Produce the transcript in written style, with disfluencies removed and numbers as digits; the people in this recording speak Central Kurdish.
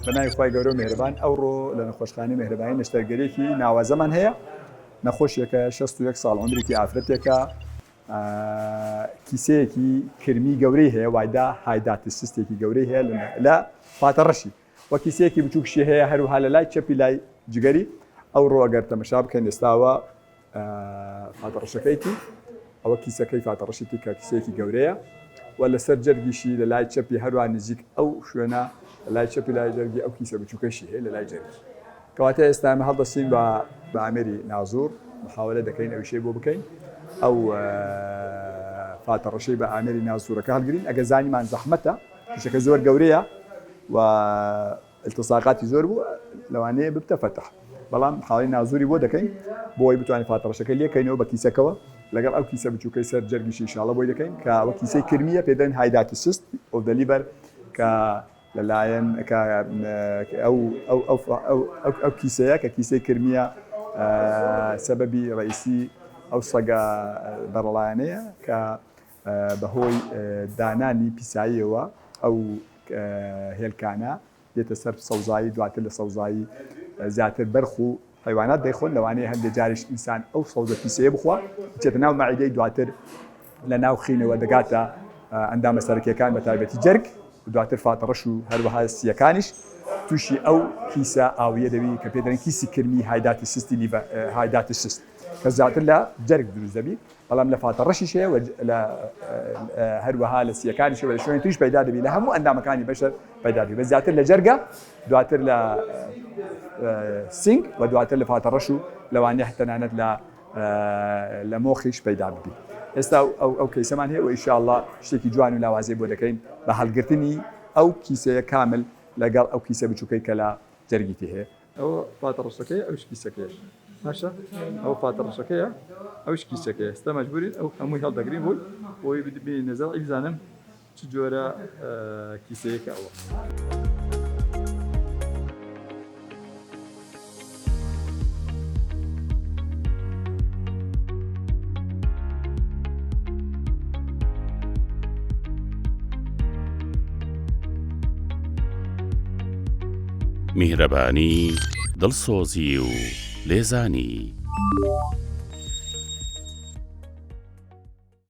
بە ناوی خوای گەورە و مێهرەبان ئەوڕۆ لە نەخۆشخانەی مێهرەبانی نەشتەرگەریەکی ناوازەمان هەیە نەخۆشیەکە 61 ساڵ عمرێکی ئافرەتێکە کیسەیەکی کرمی گەورەی هەیە وایدا hydatid cyst ێکی گەورەی هەیە لە فاتە ڕەشی و کیسەیەکی بچووکشی هەیە هەروها لە لای چەپی لای جگەری ئەوڕۆ ئەگەر تەمەشا بکەن ئێستاوە فاتە ڕەشەکەیتی ئەوە کیسەکەی فاتە ڕەشیتی کە کیسەیەکی گەورەیە و لەسەر جەرگیشی لە لای چەپی هەروە نزیک ئەو شوێنە لە لای چەپی لای جەرگی ئەو کیسە بچووکەشی هەیە لە لای جەرگی کەواتە ئێستا ئێمە هەڵدەستین بە بە ئامێری نازور محاولە دەکەین ئەویشەی بۆ بکەین ئەو فاتە ڕەشەی بە ئامێری نازورەکە هەڵگرین ئەگە زانیمان زەحمەتە کیسەکە زۆر گەورەیە و التصاقاتی زۆر بوو لەوانەیە ببتە فەتح بەڵام حاڵی نازوری بۆ دەکەین بۆی بتوانین فاتەڕەشەکە لێکەینەوە بە کیسەکەوە لەگەڵ ئەو کیسە بچووکەی سەر جەرگیشی ئینشاڵڵە بۆی دەکەین کە ئەوە کیسەی کرمیە پێدەن hydatid cyst of the liver کە لەلایەن کە ئەو ئەو ئەو ئەو ئەو کیسەیە کە کیسەی کرمیە سەبەبی ڕئیسی ئەو سەگە بەڕەڵایانەیە کە بەهۆی دانانی پیساییەوە ئەو هێلکانە دێتە سەر سەوزایی دواتر لە سەوزایی زیاتر بەرخ و حەیوانات دەیخۆن لەوانەیە هەندێک جاریش ئینسان ئەو سەوزە پیسەیە بخوا بچێتە ناو مەعیدەی دواتر لە ناو خینەوە دەگاتە ئەندامە سەرەکیەکان بە تایبەتی جەرگ و دواتر فاتەڕەش و هەروەها سیەکانیش تووشی ئەو کیسە ئاویە دەبی کە پێ دەڵێن کیسی کرمی hydatid cyst ی liver hydatid cyst کە زیاتر لە جەرگ دروست دەبی بەڵام لە فاتە ڕەشیش هەیە و لە هەروەها لە سیەکانیش و لە شوێنی تریش پەیدا دەبی لە هەموو ئەندامەکانی بەشەر پەیدا دەبی بە زیاتر لە جەرگە دواتر لە سینگ و دواتر لە فاتە ڕەش و لەوانەیە تەنانەت لە لە مۆخیش پەیدا ببی ئێستا ئەو ئەو کەیسەمان هەیە و ئیشاءاللە شتێکی جوان و لاوازەی بۆ دەکەین بە هەڵگرتنی ئەو کیسەیە کامل لەگەڵ ئەو کیسە بچووکەی کە لە جەرگیتی هەیە ئەوە فاتە ڕەشەکەیە ئەوش کیسەکەیە باشە ئەوە فاتە ڕەشەکەیە ئەوش کیسەکەیە ئێستا مەجبورین ئەو هەمووی هەڵدەگرین بۆی بۆی ببینین نەزەڵی بزانم چ جۆرە کیسەیەکە ئەوە. میهرەبانی، دڵسۆزی و لێزانی.